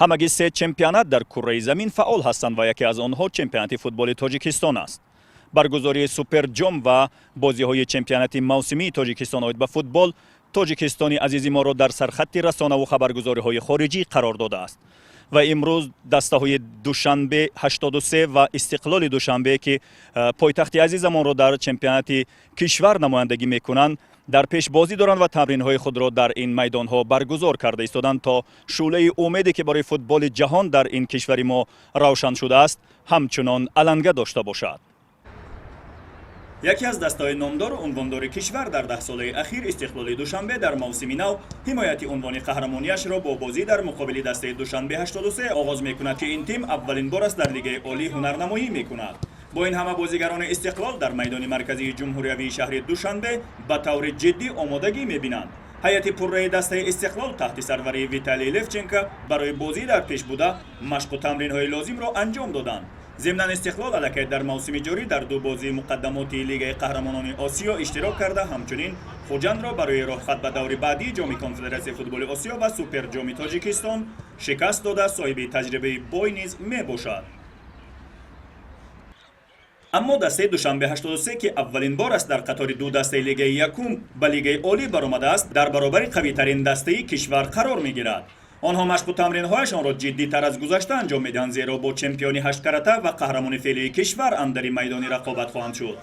Ҳамагӣ се чемпионат дар курраи замин фаъол ҳастанд ва яке аз онҳо чемпионати футболи Тоҷикистон аст. Баргузории Суперҷом ва бозиҳои чемпионати мавсимии Тоҷикистон оид ба футбол Тоҷикистони азизи моро дар сархатти расонаву хабаргузориҳои хориҷӣ қарор додааст. Ва имрӯз дастаҳои Душанбе 83 ва Истиқлоли Душанбе, ки пойтахти азизамонро дар чемпионати кишвар намояндагӣ мекунанд, дар пешбозӣ доранд ва тамринҳои худро дар ин майдонҳо баргузор карда истоданд, то шӯълаи умеде, ки барои футболи ҷаҳон дар ин кишвари мо равшан шудааст, ҳамчунон аланга дошта бошад. Яке аз дастаҳои номдору унвондори кишвар дар 10 солаи ахир, Истиқлоли Душанбе, дар мавсими нав ҳимояти унвони қаҳрамонияшро бо бозӣ дар муқобили дастаи Душанбе 83 оғоз мекунад, ки ин тим аввалин бор аст дар Лигаи олӣ ҳунарнамоӣ мекунад. Бо ин ҳама бозигарони Истиқлол дар майдони марказии ҷумҳуриявии шаҳри Душанбе ба таври ҷиддӣ омодагӣ мебинанд. Ҳайати пурраи дастаи Истиқлол таҳти сарварии Виталий Левченко барои бозӣ дар пеш буда машқу тамринҳои лозимро анҷом доданд. Зимнан, Истиқлол аллакай дар мавсими ҷорӣ дар ду бозии муқаддамотии Лигаи қаҳрамонони Осиё иштирок карда, ҳамчунин Хуҷандро барои роҳхат ба даври баъдии Ҷоми Конфедератсияи футболи Осиё ва Суперҷоми Тоҷикистон шикаст дода, соҳиби таҷрибаи бой низ мебошад. Аммо дастаи Душанбе 83, ки аввалин бор аст дар қатори ду дастаи лигаи якум ба лигаи олӣ баромадааст, дар баробари қавитарин дастаи кишвар қарор мегирад. Онҳо машқу тамринҳояшонро ҷиддитар аз гузашта анҷом медиҳанд, зеро бо чемпиони ҳашткарата ва қаҳрамони феълии кишвар андари майдони рақобат хоҳанд шуд.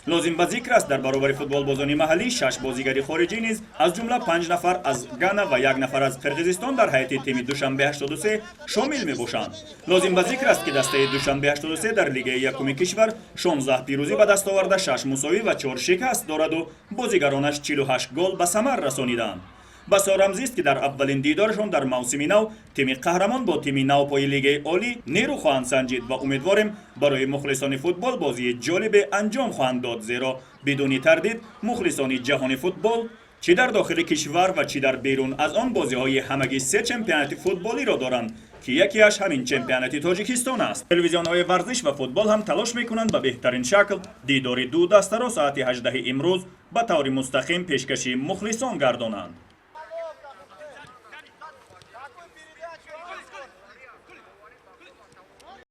Лозим ба зикр аст, дар баробари футболбозони маҳаллӣ шаш бозигари хориҷӣ низ, аз ҷумла панҷ нафар аз Гана ва як нафар аз Қирғизистон, дар ҳайати тими Душанбе 83 шомил мебошанд. Лозим ба зикр аст, ки дастаи Душанбе 83 дар лигаи якуми кишвар 16 пирӯзӣ ба даст оварда, шаш мусовӣ ва чор шикаст дораду бозигаронаш 48 гол ба самар расониданд. Басо рамзист, ки дар аввалин дидорашон дар мавсими нав тими қаҳрамон бо тими навпои лигаи олӣ нерӯ хоҳанд санҷид ва умедворем, барои мухлисони футбол бозии ҷолибе анҷом хоҳанд дод, зеро бидуни тардид мухлисони ҷаҳони футбол, чӣ дар дохили кишвар ва чӣ дар берун аз он, бозиҳои ҳамагӣ се чемпионати футболиро доранд, ки якеаш ҳамин чемпионати Тоҷикистон аст. Телевизионҳои варзиш ва футбол ҳам талош мекунанд, ба беҳтарин шакл дидори ду дастаро соати 18 имрӯз ба таври мустақим пешкаши мухлисон гардонанд.